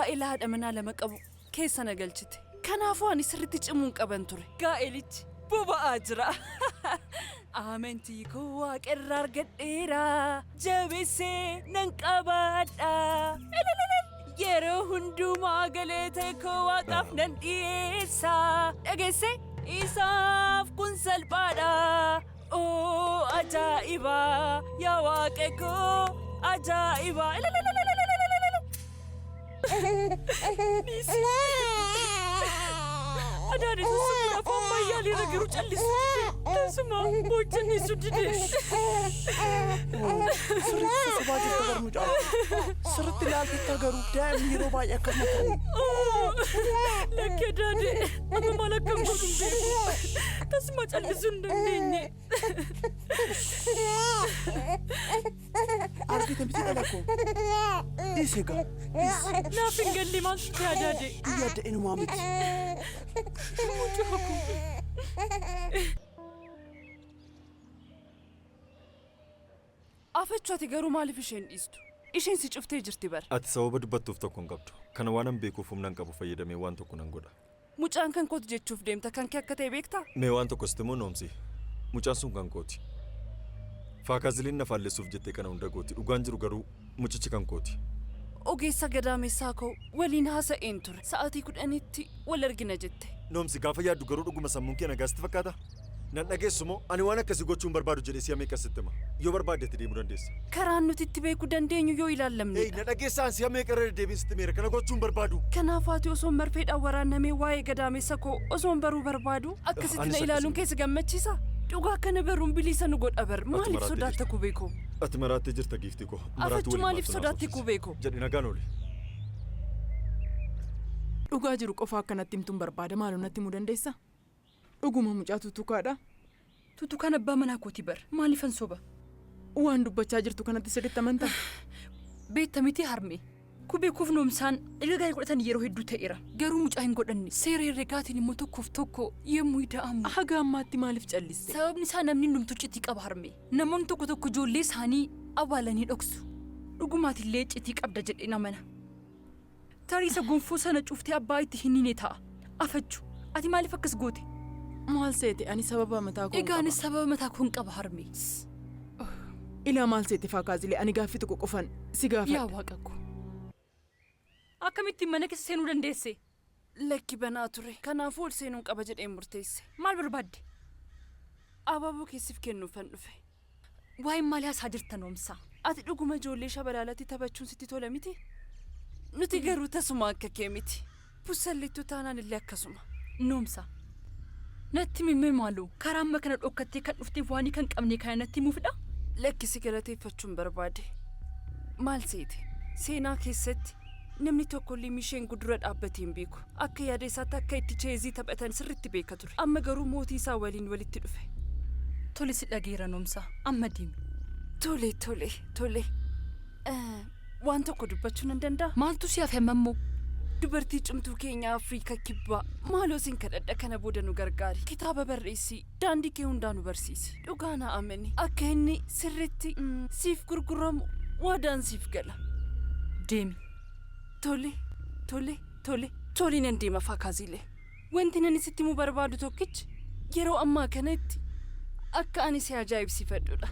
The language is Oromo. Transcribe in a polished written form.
Gaa'ela haadha manaa lama qabu keessa na galchite. Kanaafuu ani sirriitti cimuun qaban ture. Gaa'elichi boba'aa jira. Amantii koo waaqarraa argadheera. Jabeessee nan qabaadha. Elelelel. Yeroo hundumaa galeeta koo waaqaaf nan dhiyeessa. Dhageesse isaaf kun salphaadha. Oo ajaa'iba yaa waaqa koo ajaa'iba. Elelelelelelelele. Adaadhi sussubuudhaaf ammayyaa irra garuu callisu dide. Tasuma hojjannisu dide. Sirriitti sossobaa jirta bar mucaa. Sirriitti ilaaltetta garuu daa'imni yeroo baay'ee akkasuma ta'u. Lakki adaadhi amma maal akkan godhu hin beeku. Tasuma callisuu hin dandeenye. Argite miti dhala koo. Dhiisi egaa. Dhiisi. Naaf hin galle maaltu ta'e adaadhi? Biyya adda inumaa miti. Mucaa koo. Afachuu ati garuu maaliif isheen dhiistu? Isheen si cuftee jirti bar. Ati sababa dubbattuuf tokko hin qabdu. Kana waanan beekuuf humnan qabu fayyadamee waan tokko nan godha. Mucaan kan kooti jechuuf deemta kan kee akka ta'e beektaa? Mee waan tokko sitti himuu Noomsi. Mucaan sun kan kooti. Faakaaziliin na faallessuuf jettee kana hunda gooti. Dhugaan jiru garuu mucichi kan kooti. Ogeessa gadaamessaa koo waliin haasa'een ture. Sa'aatii 10tti wal argina jette. Noomsi gaafa yaaddu garuu dhuguma sammuun kee nagaa sitti fakkaata? Nan dhageessu moo ani waan akkasii gochuu hin barbaadu jedhee si'a meeqa sitti hima? Yoo barbaadde itti deemuu dandeessa. Karaan nuti itti beekuu dandeenyu yoo Hey, ilaallamnedha. na dhageessaa an si'a meeqa irra deddeebiin sitti himeera kana gochuu hin barbaadu. Kanaaf ati osoon marfeedhaan waraannamee waa'ee gadaamessa koo osoon baruu barbaadu akkasitti Anis na ilaaluun akkasuma. kee si gammachiisa? Dhugaa kana baruun bilisa nu godha bar. Ati Maaliif maraattee sodaatta jirta. kubee koo? Ati maraattee jirta giiftii koo. Maraatuu Afachuu waliin maaliif maaltu na sodaatti haasofsiisa? kubee koo? Jedhi nagaan ooli. Dhugaa jiru qofa akka natti himtuun barbaada maaloo natti himuu dandeessaa? Dhuguma mucaa tutukaadha? Tutukaan abbaa manaa kooti bar. Maaliifan soba? Waan dubbachaa jirtu kanatti sirriitti amantaa? Beekta miti harme. Kubee koof noomsaan erga gaa'ela godhatan yeroo hedduu ta'eera. Garuu mucaa hin godhanne. Seera herregaatiin immoo tokkoof tokko yommuu ida'amu. Haga ammaatti maaliif calliste? Sababni isaa namni hundumtuu iccitii qaba harme. Namoonni tokko tokko ijoollee isaanii awwaalanii dhoksu. Dhuguma atillee iccitii qabda jedheen amana. Tarii isa gonfoo sana cuftee abbaa itti hin hiine ta'a. Afachu, ati maaliif akkas goote? Maal seete ani sababa mataa koon Egaa anis qaba. sababa mataa koon qaba harmee. Ilaa maal seete Faakaazilee ani gaaffii tokko qofan si Yaa gaafadha. waaqa koo. Akkamittiin mana keessa seenuu dandeesse? Lakki banaa ture. Kanaafuu ol seenuun qaba jedheen murteesse. Maal barbaadde? Abaaboo kee sif kennuufan dhufe. Waa'ee maalii haasaa jirta Noomsaa? Ati dhuguma ijoollee shabalaalatti taphachuun sitti tola miti? Nuti garuu tasuma akka kee miti. Bussalleettuu taanaan illee akkasuma. Noomsaa. Natti himi mee maaloo? Karaa amma kana dhokkattee kan dhufteef waanii kan qabne kana natti himuufidha? Lakki si galateeffachuun barbaade. Maal seete? Seenaa keessatti namni tokkollee Misheen dura dhaabbatee hin beeku. Akka yaada isaatti akka itti cheezii taphatan sirriitti beeka ture. Amma garuu mootii isaa waliin walitti dhufe. Tole si dhageera Noomsaa. Amma deemi. Tole tole tole. Waan tokko dubbachuu nan danda'a? Maaltu si hafe amma immoo? Dubartii cimtuu keenya Afriika Kibbaa. Maaloo sin kadhadha kana booda nu gargaari. Kitaaba barreessi. Daandii kee hundaa nu barsiisi. Dhugaa na amani. Akka inni sirriitti siif gurguramu waadaan siif gala. Deemi. Tole tole tole tole nan deema Faakaaziilee. Wanti nani sitti himuu barbaadu tokkichi yeroo ammaa kanatti akka ani si ajaa'ibsiifadhudha.